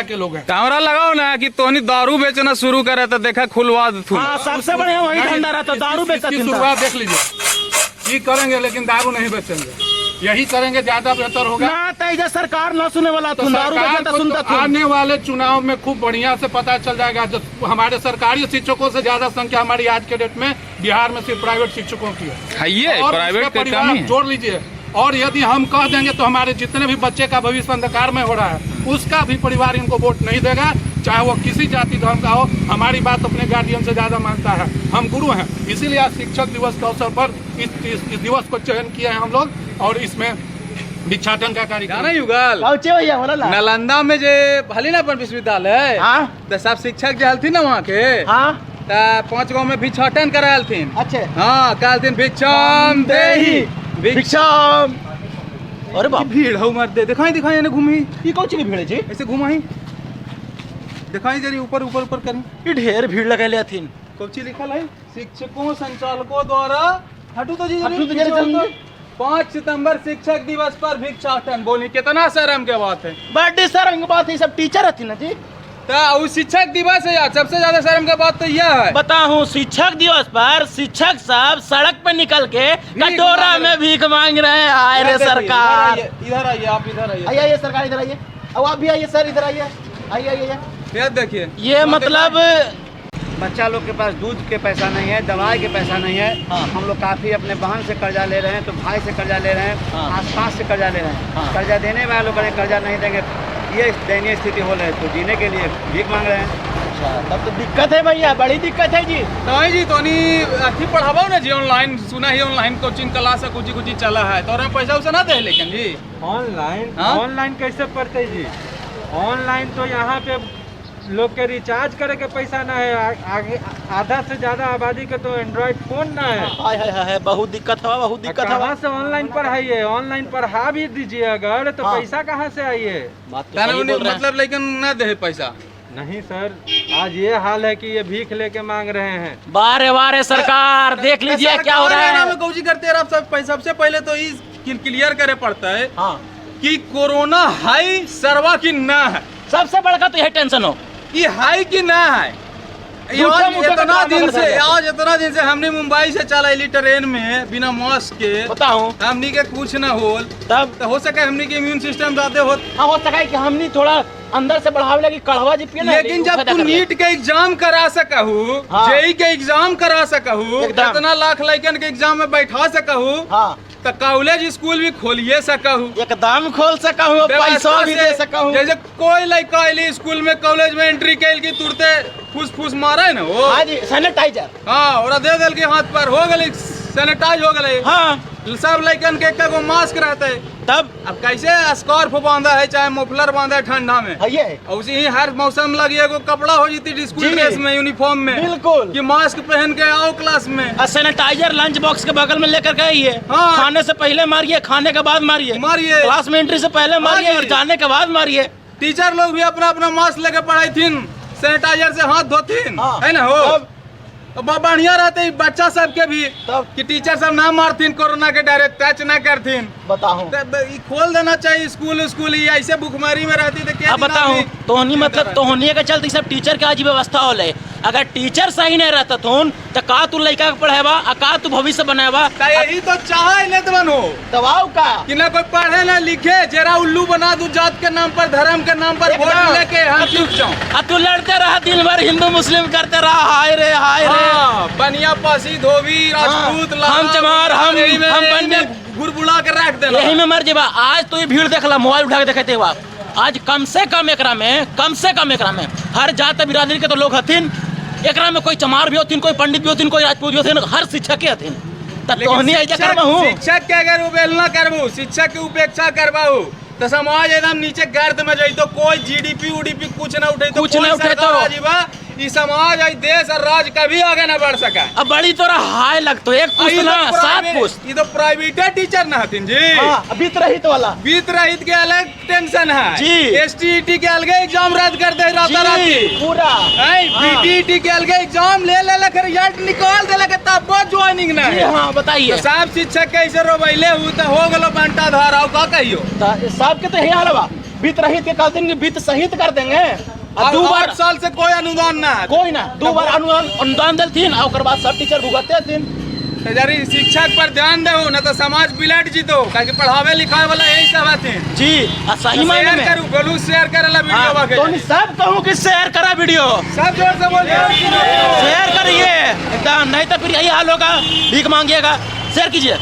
के लोग हैं। हमरा लगाओ ना कि तोहनी दारू बेचना शुरू करे तो देखा खुलवा देथुन। हाँ, सबसे बढ़िया वही धंधा रहता, दारू बेचता इसकी थी। शुरुआत देख लीजिए, ये करेंगे लेकिन दारू नहीं बेचेंगे, यही करेंगे, ज्यादा बेहतर होगा। ना तैजा सरकार ना सुने वाला तो थुन, दारू सरकार बेचता को सुनता तो थुन। आने वाले चुनाव में खूब बढ़िया से पता चल जाएगा। जब हमारे सरकारी शिक्षकों से ज्यादा संख्या हमारी आज के डेट में बिहार में सिर्फ प्राइवेट शिक्षकों की है। है ये और प्राइवेट उसका के परिवार कमी है। जोड़ लीजिए, और यदि हम कह देंगे तो हमारे जितने भी बच्चे का भविष्य अंधकार में हो रहा है उसका भी परिवार इनको वोट नहीं देगा, चाहे वो किसी जाति धर्म का हो। हमारी बात अपने गार्जियन से ज्यादा मानता है, हम गुरु हैं। इसीलिए आज शिक्षक दिवस के अवसर पर इस दिवस को चयन किए हैं हम लोग और इसमें भिक्षाटन का कार्यक्रम। जाना युगल पहुंचे भैया बोला ला। नालंदा में जे भली ना अपन विश्वविद्यालय, हाँ तो सब शिक्षक जे हलथिन ना वहाँ के, हाँ, त 5 गाँव में भिक्षाटन करालथिन। अच्छे। हाँ, कहलथिन भिक्षाम देही भिक्षाम। अरे बाप, भीड़ हौ मर दे, दिखाई दिखाई एने घूमी। ये कौन चीज की भीड़ है जी? ऐसे घुमाही, दिखाई जरी ऊपर ऊपर ऊपर करी। ये ढेर भीड़ लगैले हथिन। कौची लिखल है? शिक्षकों संचालकों द्वारा, हटू तो जी, हटू तो जरी, चल। 5 सितंबर शिक्षक दिवस पर भिक्षाटन। बोली कितना शर्म के बात है। बड़ी शर्म की बात है, सब टीचर हथिन ना जी। तो उ शिक्षक दिवस है यार, सबसे ज्यादा शर्म के बात तो यह है। बताऊं, शिक्षक दिवस पर शिक्षक साहब सड़क पे निकल के कटोरा मांग रहे। में भीख मांग रहे हैं। हाय रे इधर देखिए, सरकार। इधर आइए, आप इधर आइए। आइए आइए सरकार, इधर आइए। अब आप भी आइए सर, इधर आइए, आइए आइए आइए। ये देखिए, ये मतलब बच्चा लोग के पास दूध के पैसा नहीं है, दवाई के पैसा नहीं है। हाँ। हम लोग काफ़ी अपने बहन से कर्जा ले रहे हैं, तो भाई से कर्जा ले रहे हैं, हाँ। आसपास से कर्जा ले रहे हैं। हाँ। कर्जा देने वाले लोग करें, कर्जा नहीं देंगे, ये दयनीय स्थिति हो रही है, तो जीने के लिए भीख मांग रहे हैं। अच्छा, तब तो दिक्कत है भैया, बड़ी दिक्कत है जी। नहीं जी, तो नहीं अथी पढ़ाबो ना जी ऑनलाइन, सुना ही ऑनलाइन कोचिंग क्लास कुछ कुछ चला है, तो और पैसा उसा ना दे लेकिन जी। ऑनलाइन? हाँ? ऑनलाइन कैसे पढ़ते जी? ऑनलाइन तो यहाँ पे लोग के रिचार्ज करे के पैसा ना है। आगे आधा से ज्यादा आबादी के तो एंड्रॉइड फोन ना है। हाय हाय हाय, बहुत दिक्कत हवा, बहुत दिक्कत हवा। कहाँ से ऑनलाइन पढ़ाइए? ऑनलाइन पढ़ा भी दीजिए अगर तो हाँ। पैसा कहाँ से आइए? बात तो ताने सही उन्हें बोल रहे हैं। मतलब लेकिन ना दे पैसा। नहीं सर, आज ये हाल है कि ये भीख लेके मांग रहे हैं। बारे बारे सरकार देख लीजिए क्या हो रहा है। कौची करते हैं आप सब? सबसे पहले तो इस क्लियर करे पड़ता है हाँ, कि कोरोना हाई सरवा की ना है। सबसे बड़का तो यही टेंशन हो, ये हाई की ना है। झूठा आज मूठा का इतना ड्रामा दिन कर से दिया। आज इतना दिन से हमने मुंबई से चलाइली ट्रेन में बिना मास्क के, बताऊं हमनी के कुछ ना होल, तब तो हो सके हमनी के इम्यून सिस्टम ज्यादा हो। हाँ, हो सका है कि हमनी थोड़ा अंदर से बढ़ावे लगी कड़वा जी पिए ना, लेकिन जब फायदा तू कर ले। नीट के एग्जाम करा सकहू, हाँ। जेई के एग्जाम करा सकहू, एकदम। इतना लाख लड़कन के एग्जाम में बैठा सकहू, हाँ, तो कॉलेज स्कूल भी खोलिए सकहू, एकदम खोल सका हूँ, पैसा व्यवस्था भी से- दे सका हूँ। जैसे कोई लड़का अली स्कूल में कॉलेज में एंट्री कैल की तुरते फूस फूस मारे ना वो। हाँ जी, सैनिटाइजर। हाँ, और दे दिल के हाथ पर हो गई सैनिटाइज हो गई। हाँ, सब लड़कन के एक गो मास्क रहते। तब अब कैसे स्कार्फ बांधा है चाहे मफलर बांधा है ठंडा में, है ये और उसी ही हर मौसम लगी एगो कपड़ा हो जाती स्कूल जी। ड्रेस में, यूनिफॉर्म में, बिल्कुल। कि मास्क पहन के आओ क्लास में। और सैनिटाइजर लंच बॉक्स के बगल में लेकर के आइए। हाँ। खाने से पहले मारिए, खाने के बाद मारिए, मारिए। क्लास में एंट्री से पहले मारिए जी। और जाने के बाद मारिए। टीचर लोग भी अपना अपना मास्क लेके पढ़ाई थीन, सैनिटाइजर से हाथ धोथिन, हाँ। है ना हो? तब? तो बढ़िया रहते ई बच्चा सबके भी, तब? कि टीचर सब ना मारथिन, कोरोना के डायरेक्ट टच ना करथिन। बताऊं ई खोल देना चाहिए स्कूल स्कूल, ई ऐसे भुखमरी में रहती तो क्या अब बताऊं, तोहनी मतलब तोहनी के चलते सब टीचर के आज व्यवस्था होले। अगर टीचर सही नहीं रहता थोन तो का तू लड़का के पढ़ेबा आ का तू भविष्य बनाएबा? यही तो चाह ही नहीं बनो दबाव का कि ना कोई पढ़े ना लिखे, जरा उल्लू बना दू जात के नाम पर, धर्म के नाम पर वोट एकदम। लेके हम चुप जाऊं। आ तू लड़ते रहा दिन भर, हिंदू मुस्लिम करते रहा। हाय रे हाय रे। हाँ, बनिया पासी धोबी राजपूत हाँ, लाला, हम चमार, यही में- हम यही पंडित। में घुरबुला के रख देना। यही में मर जेबा। आज तो ये भीड़ देखला, मोबाइल उठा के देखते हुआ आज कम से कम एकरा में, कम से कम एकरा में हर जात बिरादरी के तो लोग हथिन। एकरा में कोई चमार भी होथिन, कोई पंडित भी होथिन, कोई राजपूत भी होथिन, हर शिक्षक के हथिन। त लेकिन तोहनी ऐसा करबहू। शिक्षक के अगर अवहेलना करबू, शिक्षक के उपेक्षा करबाहू तो समाज एकदम नीचे गर्द में जइतो, कोई जीडीपी उडीपी कुछ ना उठे, कुछ ना उठे तो। ई समाज आई देश और राज्य कभी आगे ना बढ़ सका। अब बड़ी तोरा हाय लगतो, एक पुस्त ना सात पुस्त। ई तो प्राइवेट टीचर ना हथिन जी। हाँ, बीत रही तो वाला वित्त रहित के अलग टेंशन है जी। एसटीईटी के अलग एग्जाम रद्द कर दे राता राती पूरा। हाँ। बीटीईटी के अलग एग्जाम ले ले लख रिजल्ट निकाल दे लख तब ज्वाइनिंग ना जी है। हाँ बताइए। तो साहब शिक्षक कैसे रोबैले हु तो हो गलो बंटा धाराव का कहियो। साहब के तो यही हाल बा। वित्त रहित के कहते कि वित्त सहित कर देंगे। आ 2 बार 8 साल से कोई अनुदान ना है। कोई ना, 2 बार अनुदान अनुदान देलथिन आ ओकर बाद सब टीचर भुगतते हथिन। तो जरी शिक्षा पर ध्यान देहो ना तो समाज बिलट जीतो, काहे पढ़ावे लिखावे वाला यही सब हथिन। जी आ सही मायने शेयर में करू, बोलू शेयर करेला वीडियो हाँ, बाके। तो नहीं सब कहूँ कि शेयर करा वीडियो, सब जोर से बोल, शेयर करिए एकदम, नहीं तो फिर यही हाल होगा, भीख मांगिएगा। शेयर कीजिए।